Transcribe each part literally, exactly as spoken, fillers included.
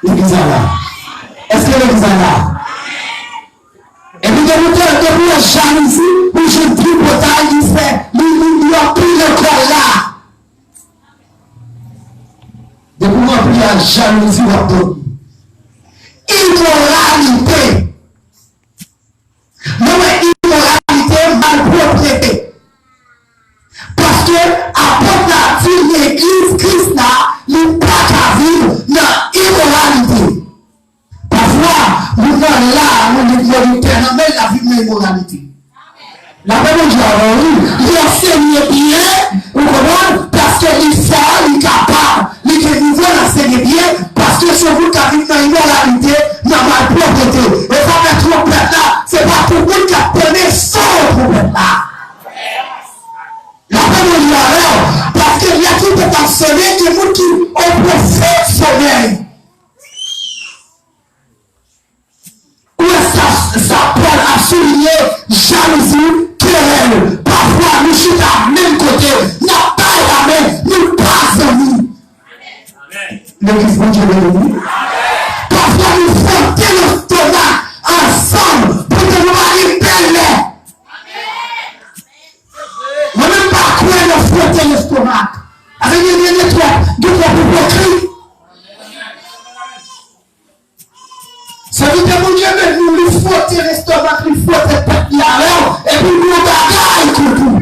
Legliz la la. Èske legliz la la? Epi depi w te, depi w wè jalouzi, ou jwenn tripotay, li fè, li, li, li anpile kò l la. Depi w ranpli ak jalouzi, w ap dòmi. Imoralite. Mwen wè imoralite, malpwòpte. Paske apot la di legliz Kris la, li pa ka viv nan imoralite. Pafwa, moun nan la, yon liv moliktè nan men l, l ap viv nan imoralite. Lapè Bondye avè w, wi. Li ansenye byen, ou konprann, paske li fò, li kapab, li gen nivo l ansenye byen, paske se yon moun k ap viv nan imoralite, nan malpwòpte. E sa fè twonpèt la, se pa tout moun k ap tande son twonpèt la. Lapè Bondye avè w, paske lè twonpèt la ap sonnen, gen moun ki o pwofèt somèy. Ou wè sa, sa Pòl ap souliye, jalouzi, kerèl. Pafwa, nou chita menm kote, n ap bay lamen, nou pa zanmi. Legliz Bondye beni wi. Pafwa, nou fwote lestomak ansanm, poutèt nou pa gen bèlè. Mwen menm, m pa kwè nan fwote lestomak. Paske gen, gen, gen twòp, gen twòp ipokrit. Sèvitè Bondye beni w, li fwote lestomak, li fwote tèt li avè w, epi li yon bagay kont ou.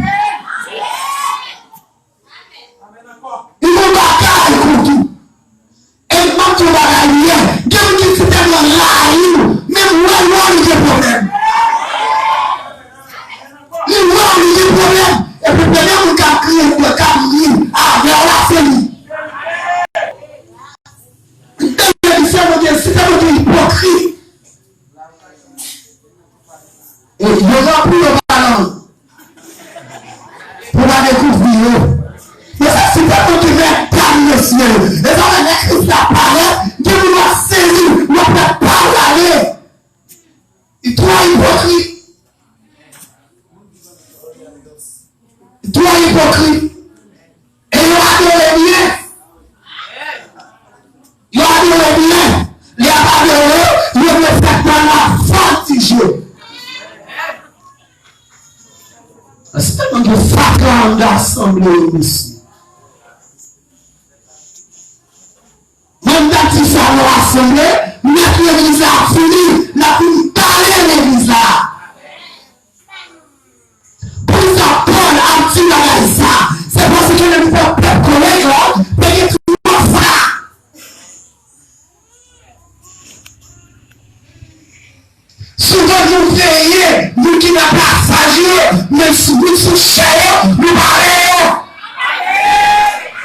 Li yon bagay kont ou. E m ap di w bagay li ye, gen moun ki si tèlman rayi w, menm wè w li gen pwoblèm. Li wè w li gen pwoblèm, epi premye moun k ap kriye, k ap ri avè w la, se li. Mesye, Bondye, si te Bondye ipokrit, e, yo ranpli yo pa nan, pou pa dekouvri yo. Mesye, si te Bondye mèt dam, mesye, e sa fè lè Kris la parèt, gen moun w ap sezi, w ap fè pa w ale. Li twò ipokrit. Twò ipokrit. E yo adore byen. Yo adore byen. Lè y ap adore, yo vle fè kò la voltije. Èske nou gen fatra anndan asanble yo, mesye? Mwen, m t ap di sa nan asanble, mèt legliz la ap vini, l ap vin bale legliz la. Poukisa Pòl ap di bagay sa? Se paske lè nou fè pèp kole yo, te gen twòp fatra. Souvan nou veye moun ki nan plasaj yo, men sou, moun sou chè yo, nou pa veye yo.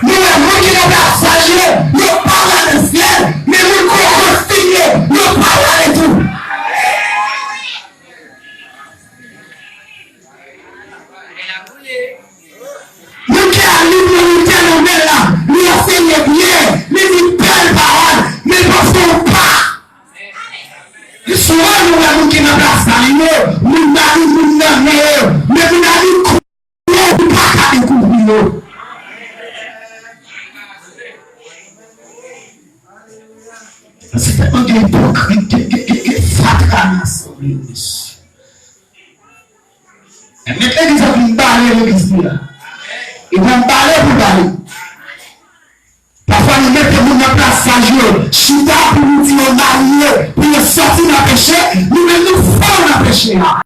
Nou wè moun ki nan plasaj yo, yo pa prale nan syèl, men moun ki nan kostim yo, yo pa prale tou. Moun ki a Bib nan men l la, li ansenye byen, li di bèl pawòl, men panse w pa. Souvan nou wè moun ki nan plas sa yo, moun mari, moun nan men yo, men moun a li konnen ou pa ka dekouvri yo. Se tèlman gen ipokrit, gen, gen, gen, gen fatra nan asanble yo, mesye. Mèt legliz la vin bale legliz li a. E pou l bale, pou l bale. Pafwa nou mete moun nan plas saj yo, chita pou nou di yo marye, pou yo sòti nan peche, nou menm nou fè yo nan peche a.